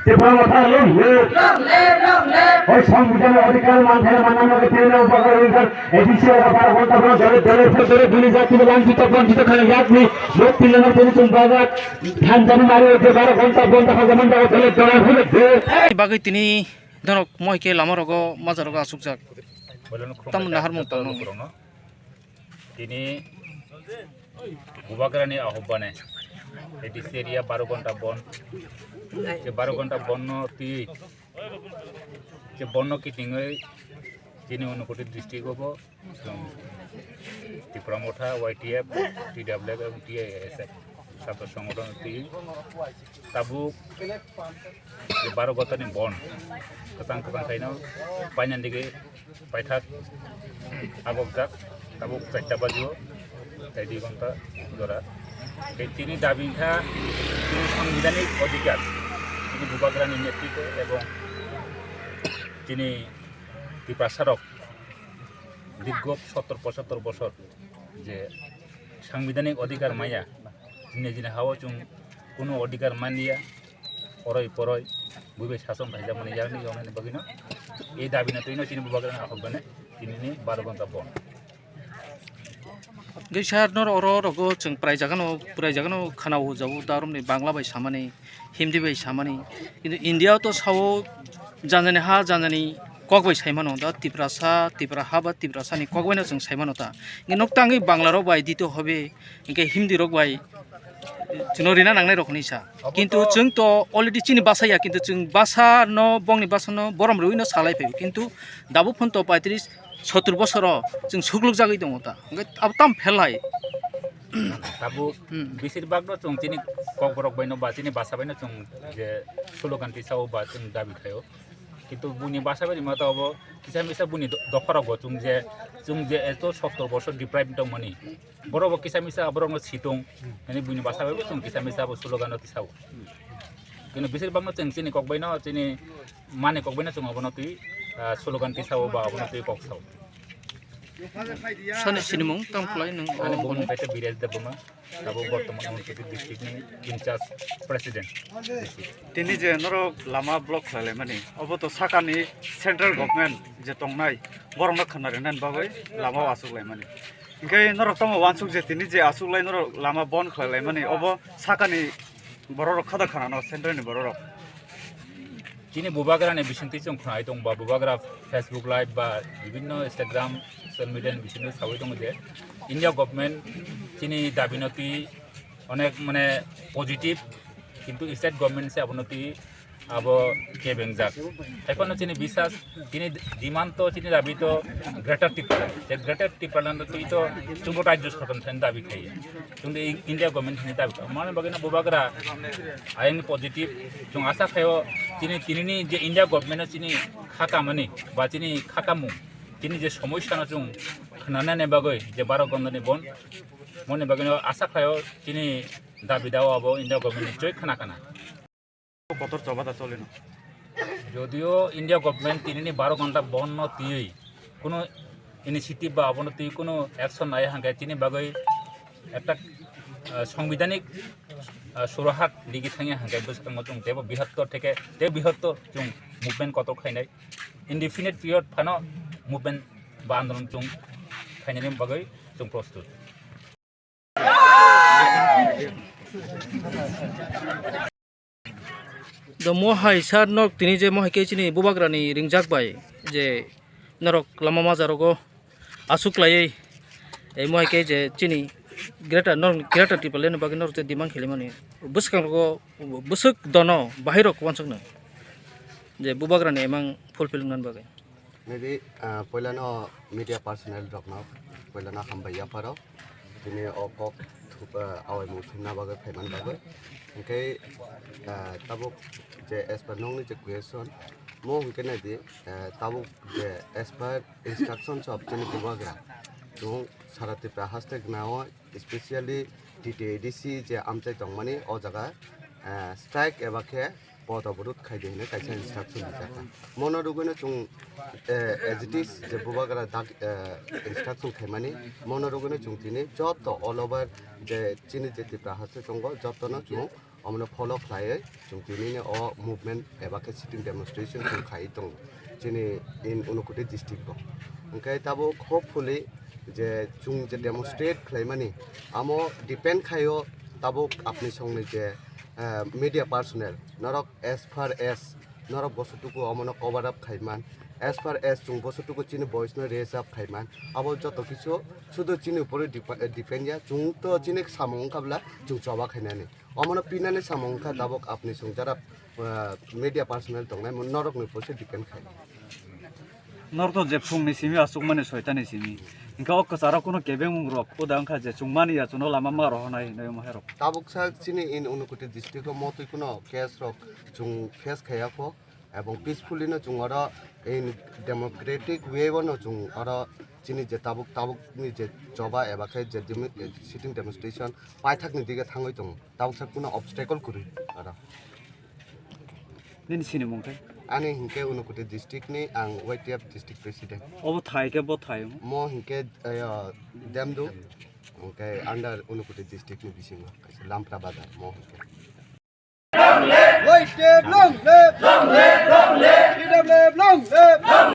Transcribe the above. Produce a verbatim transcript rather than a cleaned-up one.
Tipra Motha long live. Long live, long live. O সংবিধানের অধিকার মানতে মানানো কে তেল উপর করে ইনকার এডিসি আর বারো ঘন্টা পর দলে দলে দলে দুই জাতি লাঞ্ছিত বঞ্চিত করে রাখনি মুক্তি লেনার জন্য তুমি বাজার ধান জানি মারি যে বারো ঘন্টা বন্ধ হবে মন দলে দলে হলে দে. Bagwi tini norok mohike lama rogo maja rogo asukjak. Tamni naharmung tangmani. Tini Bubagrani ahobbane, A D C area baro ghonta bon, je baro ghonta bonno twi, je bonno kitingwi chini Unakoti district o bo chwng Tipra Motha, Y T F, T W F, T I S F, chhatro songgothon twi tabuk je baro ghonta ni bon kwchang kwchang khaino painani digi paithak agokjak, tabuk chaita bajio, tai dui ghonta jora. Tei chini dabi wngkha chini sangbidhanik odhikar, chini Bubagrani netritwo ebong chini Tiprasarok dirgho sottor pochottor bosor je sangbidhanik odhikar maya, jini jini hao chwng kunu odhikar manliya, oroi poroi buibai sason khaijakmani yakni yoknani bagwino ei dabino twino chini Bubagrani ahobbane tinini baro ghonta bon. Hwnkhe sir, noro oro rogo chwng prai jagano, prai jagano khana o jago, daromni Bangla bai samani, Hindi bai samani. Kintu India o to sao janjani ha, janjani kok bai saimano, da Tiprasa, Tipra ha ba Tiprasani kok baino chwng saimano ta. Hwnkhe nok tangwi Bangla rok bai dito hobe, hwnkhe Hindi rok bai chwngno rina nangnai rok hinwi sa. Kintu chwng to already chini basa ya, kintu chwng basa no, bongni basa no borom rwino salai phai. Kintu dabu phon to paitris sottur bosoro chwng sukluk jagwi tongo ta. Hwnkhe abo tam phel hai. Tabuk Hmm. Besir bak no chwng chini kokborok bai no ba chini basa bai no chwng je slogan tisao ba chwng dabi khaio. Kintu buni basa bai rima ta obo kisa misa buni do-, dopha rok bo chwng je, chwng je eto sottor bosor deprive tongmani. Borok bo kisa misa borok no sitong. Ani buni basa bai bo chwng kisa misa bo slogan no tisao. Kintu besir bak no chwng chini kok bai no chini mani kok bai no chwng obo no twi, ah, slogan tisao ba obo no twi kok sao. Sani sinimung tang khwlai nwng Ani o bumung boni. Khaite Biraj Debbarma, abo bortoman Unakoti district ni in charge president. Tini je norok lama block khlai laimani, obo to sakani central government je tongnai, borokno khna rinani bagwi lama o aswk laimani. Hwnkhe norok tamo uansuk je tini je aswk lai norok lama bon khlai laimani, obo sakani bororok khada khanano central ni bororok. Chini Bubagrani bisingtwi chwng khnai tong ba Bubagra Facebook Live ba bibinno Instagram social media ni bisingtwi sawi tongo je India government chini dabino twi onek mane positive, kintu state government se abono twi abo kebengjak. Ekhon chini bisas, chini demand to, chini dabi to Greater Tipraland. Je Greater Tipraland to twi to chwngbo rajyo sorkar thani dabi khai. Chwngde India government thani dabi khai. Mane bagwi no Bubagra ayang positive. Chwng asa khaio chini tinini je India government chini khakamani ba chini khakamung, chini je somosya no chwng khnanani bagwi je baro ghonta ni bon, mone bagwi no asa khaio chini dabi dao abo India government ni choi khna khna. Kotor choba da cholino. Jodio India government tinini baro ghonta bon no twiwi kuno initiative ba abono twi kuno action nai hangkhe chini bagwi ekta, ah, sangbidhanik, ah, surahat ligi thangya hangkhe bwskango chwng tebo bihottor theke tebo bihottor chwng movement kotor khainai. Indefinite period phano movement ba andolon chwng khainani bagwi chwng prostut. Do mohai sir nok tini je mohai khe chini Bubagrani ringjak bai je norok lama maja rogo aswk laiwi, eh, mohai khe je chini greater norok greater Tipraland ni bagwi norok je demand khailaimani bwskango bwswk dono bahai rok uansukno je Bubagrani emang fulfill wngnani bagwi. Nidi, ah, poilano media personnel rokno poilano hambai yapharo. Tini o kok thup-, ah, awaimung thumna bagwi phaiman bagwi. Hwnkhe, ah, tabuk je as per nokni je question, mo hwnkhe naidi, ah, tabuk je as per instructions of chini Bubagra, chwng sara Tripura haste gwnao, especially T T A D C je amchai tongmani o jaga, ah, strike eba khe pot obodot khai di hinwi kaisa instruction rijak kha. Mono rwgwino chwng, eh, as it is je Bubagra dak, eh, instruction khaimani, mono rwgwino chwng tini joto all over je chini je Tripura haste tongo, jotono chwng Omono follow khlaiwi chwng tinini o movement eba khe sitting demonstration chwng khaiwi tongo chini in Unakoti district o. Hwnkhe tabuk hopefully je chwng je demonstrate khlaimani amo depend khaio tabuk apni songni je, eh, media personnel norok as far as norok bosotuku omono cover up khaiman, as far as chwng bosotuku chini voice no raise up khaiman, abo joto kisu sudu chini upore dep-, depend ya, chwng to chini samung wngkha bwla chwng choba khainani. Omono pinani samung wngkha tabuk apni song jara, ah, media personnel tongnai, mo-, norokni poise depend khai. Norok to je phungni simi aswkmani soitani simi. Hingke o kwcharo kuno kebengmung rok uda wngkha je chwngmani ya chwngno lama ma rohornai hinwi omo hai rok. Tabuk sa chini in Unakoti district o motwi kuno case rok chwng face khaiya kho. Ebong peacefully no chwng oro in democratic way o no chwng oro chini je tabuk tabuk ni je choba eba khe je demo-, sitting demonstration paithak ni dige thangwi tongo, tabuk sa kuno obstacle kwrwi oro. Nini sini mung khe? Ani hinkhe Unakoti district ni ang Y T F district president. Obo thai khe bo thai? Mo hinkhe, eh, Demdu, hinkhe under Unakoti district ni bisingo kaisa Lampra Bazar mo hinkhe. Long live, long live, long live, long live. Freedom live, long live.